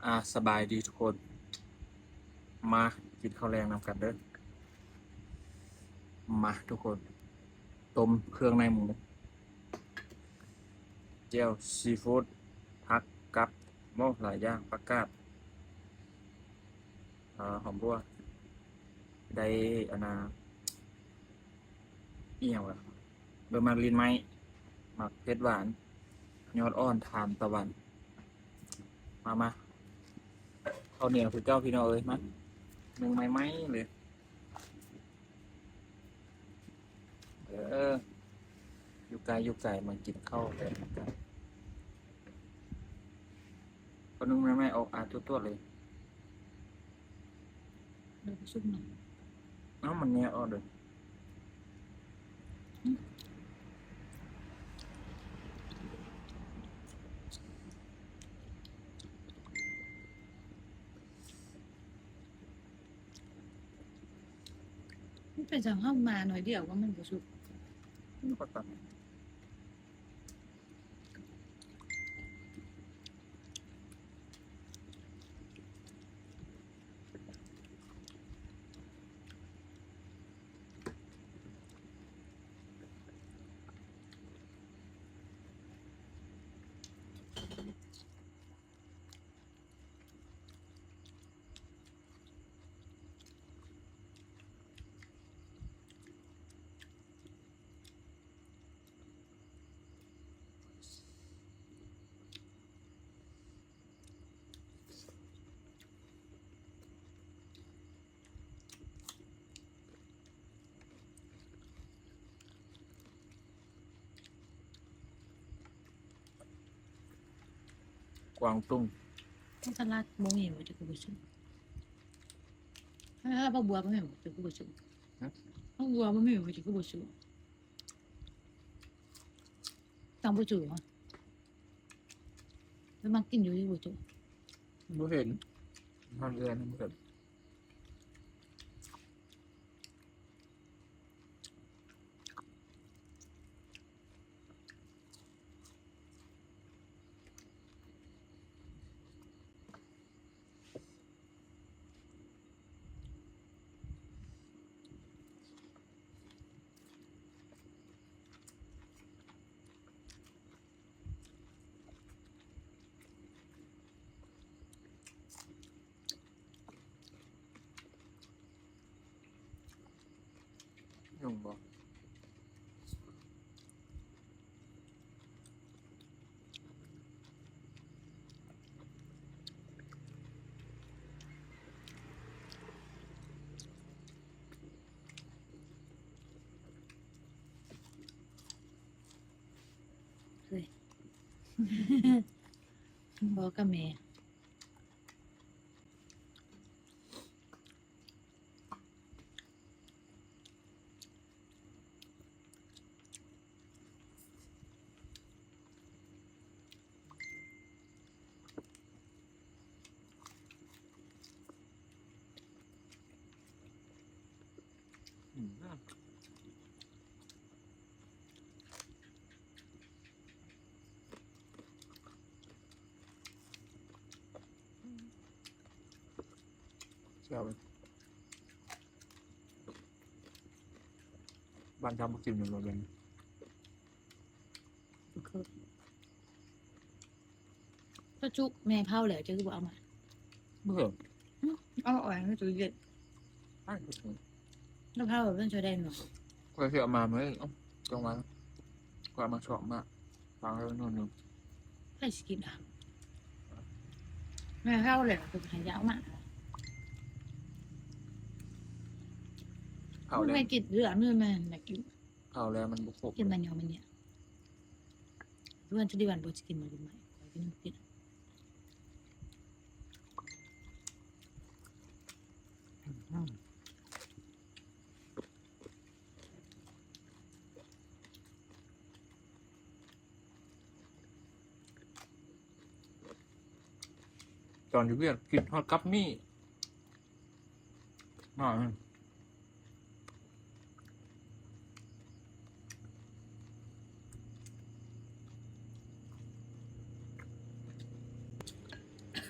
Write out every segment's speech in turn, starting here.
ອາ ສະບາຍດີທຸກຄົນ ມາກິນເຂົ້າແລງນຳກັນເດີ້. ມາທຸກຄົນ ຕົ້ມເຄື່ອງໃນໝູ ແຈ່ວຊີຟູດ ຜັກກັບ ໂອ້ ຫຼາຍຢ່າງ ຜັກກາດ ອາ ຫອມບົ່ວ ໄດ້ ອັນນ່າ ອີ່ຫຍັງວະ ເອີ ໝາກລີ້ນໄມ້ ໝາກເຜັດຫວານ ຍອດອ່ອນທານຕະວັນ. ມາ ມາ ເຂົ້າໜຽວຄືເກົ່າພີ່ນ້ອງເອີຍ ມາ ໜຶ້ງໃໝ່ໆເລີຍ. ເອີ ຢູ່ໄກ ຢູ່ໄກ ມາກິນເຂົ້າແລ້ວນຳກັນ. ເຂົ້າໜຶ້ງໃໝ່ໆ ອອກອາຕົວໆເລີຍ. ເດີ ປະຊຸມນະ ເອົ້າ ມັນແຍກອອກເດີ. ມັນເປັນຫຍັງເຮົາມາໜ້ອຍດຽວກໍມັນບໍ່ສຸກ? ມັນກໍຕັນ. ກວາງຕຸ້ງ ຕະຫຼາດບໍ່ມີບໍ່ ເຈົ້າຄືບໍ່ຊື້? ຖ້າຜັກບົວບໍ່ມີບໍ່ ເຈົ້າຄືບໍ່ຊື້? ຮະ? ຜັກບົວບໍ່ມີບໍ່ ເຈົ້າຄືບໍ່ຊື້? ຕ້ອງບໍ່ຊື້ຫວາ? ແລ້ວມັກກິນຢູ່ທີ່ບໍ່ຊື້? ບໍ່ເຫັນ ຮອດເຮືອນບໍ່ເຫັນ. ຫຍຸ້ງບໍ່? ເຮີ້ຍ ເວົ້າກັບແມ່. ແຊບເລີຍ ບ້ານເຮົາບໍ່ກິນແມ່ນບໍ່ແມ່ນ? ບໍ່ເຄີຍ. ກະຈຸກແມ່ເຜົາແລ້ວ ເຈົ້າຄືບໍ່ເອົາມາ? ບໍ່ເຄີຍ. ຫຶ ເອົາອອກໃນຕູ້ເຢັນ. ອ້າຍ ບໍ່ເຄີຍ. ລະເຜົາເປັນຈັ່ງໃດເນາະ? ຂ້ອຍຊິເອົາມາມື້ ເອົ້າ ຈັ່ງວ່າ ຂ້ອຍເອົາມາຊອກມາ ວາງໄວ້ໜ້ອຍໜຶ່ງ. ໃຜຊິກິນອະ? ແມ່ເຜົາແລ້ວ ເພິ່ນໃຫ້ເຈົ້າເອົາມາ. ເຜົາແລ້ວ ແມ່ກິນເຫຼືອ ແມ່ ແມ່ກິນ. ເຜົາແລ້ວມັນບໍ່ຄົບ ກິນມັນຫຍັງມັນເນຍ. ເພື່ອນຈະດີວັນບໍ່ຊິກິນໝາກໄມ້ ຂ້ອຍກິນ ກິນ. ຕອນຢູ່ວຽກ ຄິດຮອດກັບມີ້. ມາ ໄ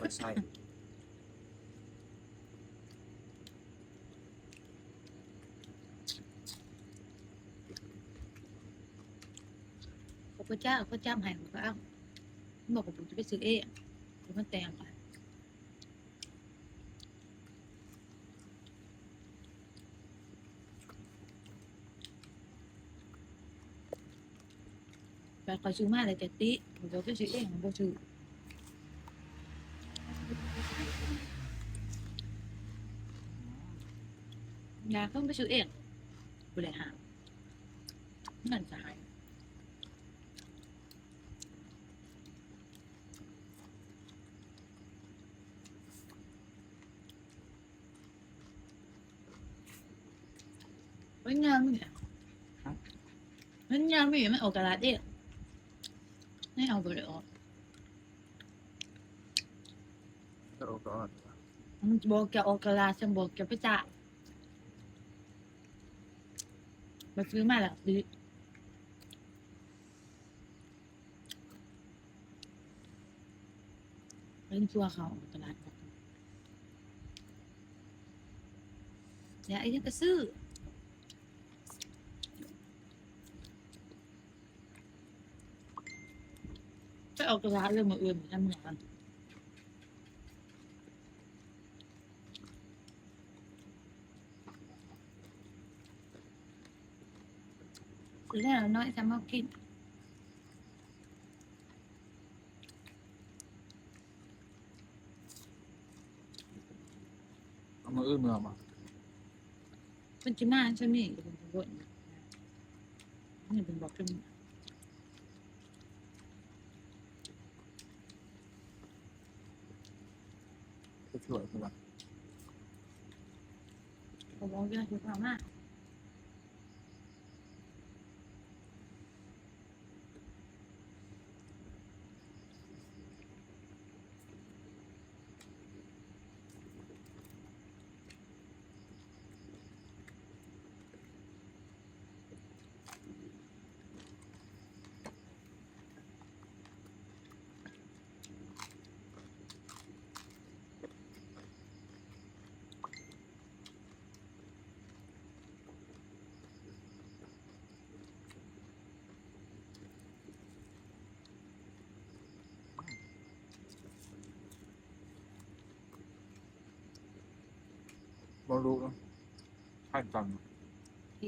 ວ້ໃສ່ ພະເຈົ້າກໍຈັບໃຫ້ ຂ້ອຍກໍເອົາ ມັນບອກວ່າ ກູຈະໄປຊື້ເອງ ເຂົາມາແຕ່ງໃຫ້. ແບບຂ້ອຍຊື້ມາແລ້ວຈະຕິ ຂ້ອຍກໍໄປຊື້ເອງ ບໍ່ຊື້ ຢາກເພິ່ນໄປຊື້ເອງ ບໍ່ໄດ້ຫ້າມ ເງິນສະຫາຍ. ມັນຍາມນີ້ ມັນຍາມນີ້ ມັນອອກຕະຫຼາດເອງ ໃຫ້ເຮົາບໍ່ໄດ້ອອກ ໄດ້ອອກຕະຫຼາດ ມັນບອກຈະອອກຕະຫຼາດ ຊັ້ນບອກຈະໄປຕາກ ມາຊື້ມາແລ້ວຊື້. ເປັນຕົວເຂົາຕະຫຼາດ ຢາກອີ່ຫຍັງກໍຊື້ ໄປອອກຕະຫຼາດເລີຍມື້ອື່ນ ທຳງານ. ແລ້ວນ້ອຍຈະມາກິນ ເອົາມື້ອື່ນເມືອມາ ເພິ່ນຊິມາຊ່ວງນີ້ ເພິ່ນຊິບໍ່ ນີ້ເພິ່ນບອກເພິ່ນ ເຮັດສວຍເພິ່ນວ່າ ເຂົາບອກຢ່າຊິພາມາ. ບໍ່ຮູ້ນະ ໃຫ້ຕຳ. ອ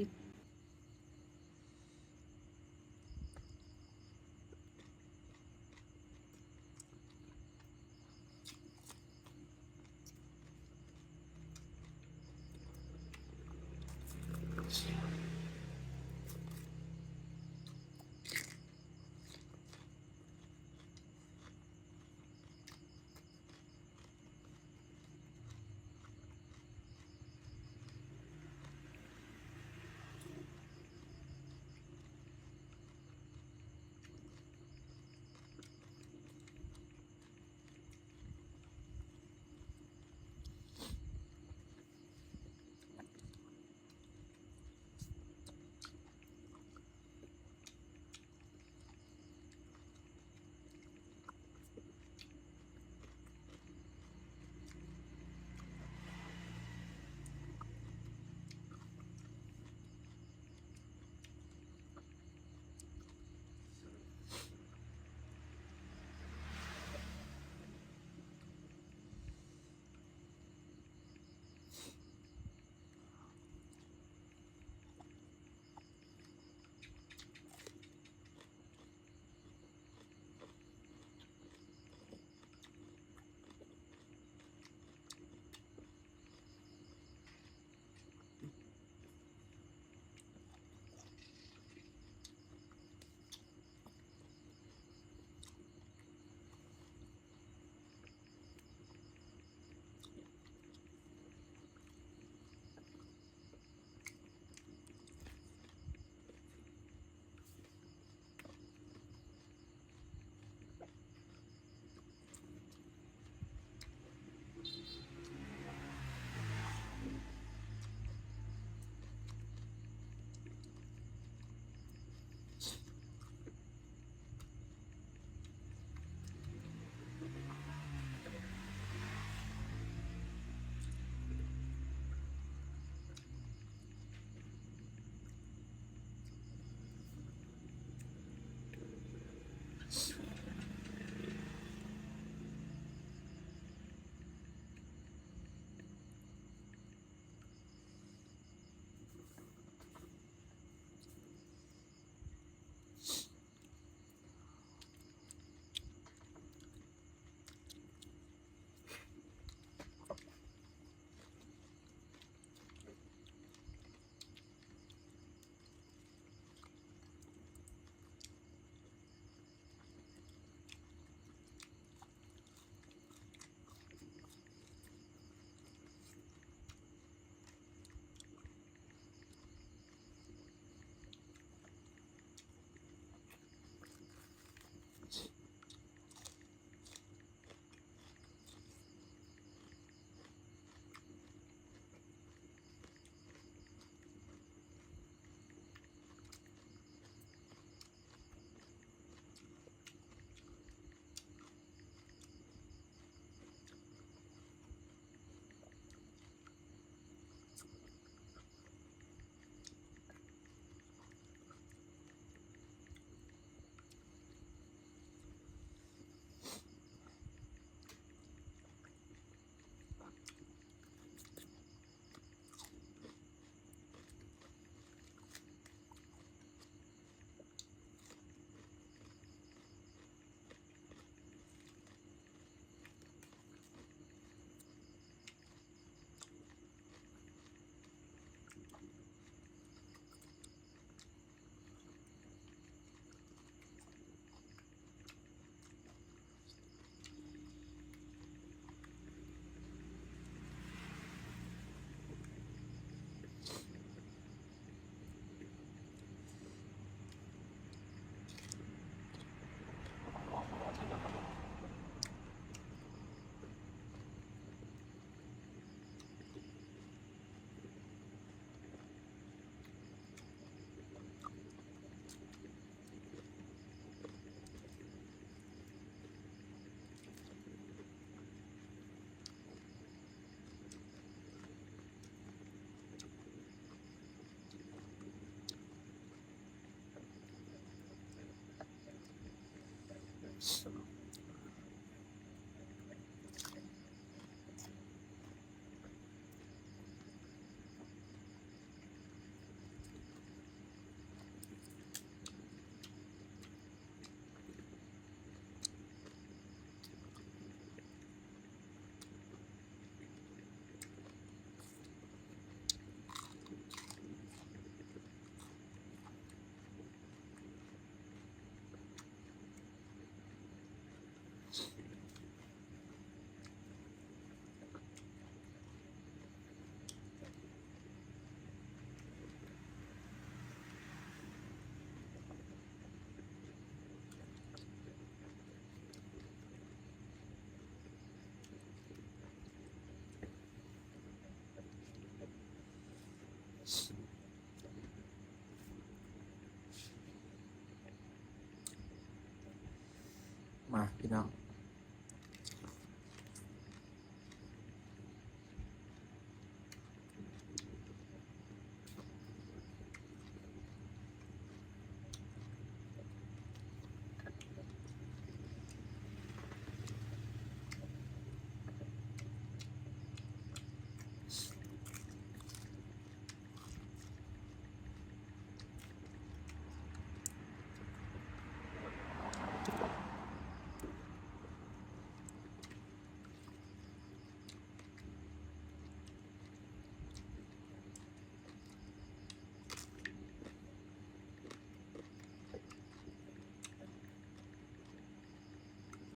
ອ່ະ ພີ່ນ້ອງ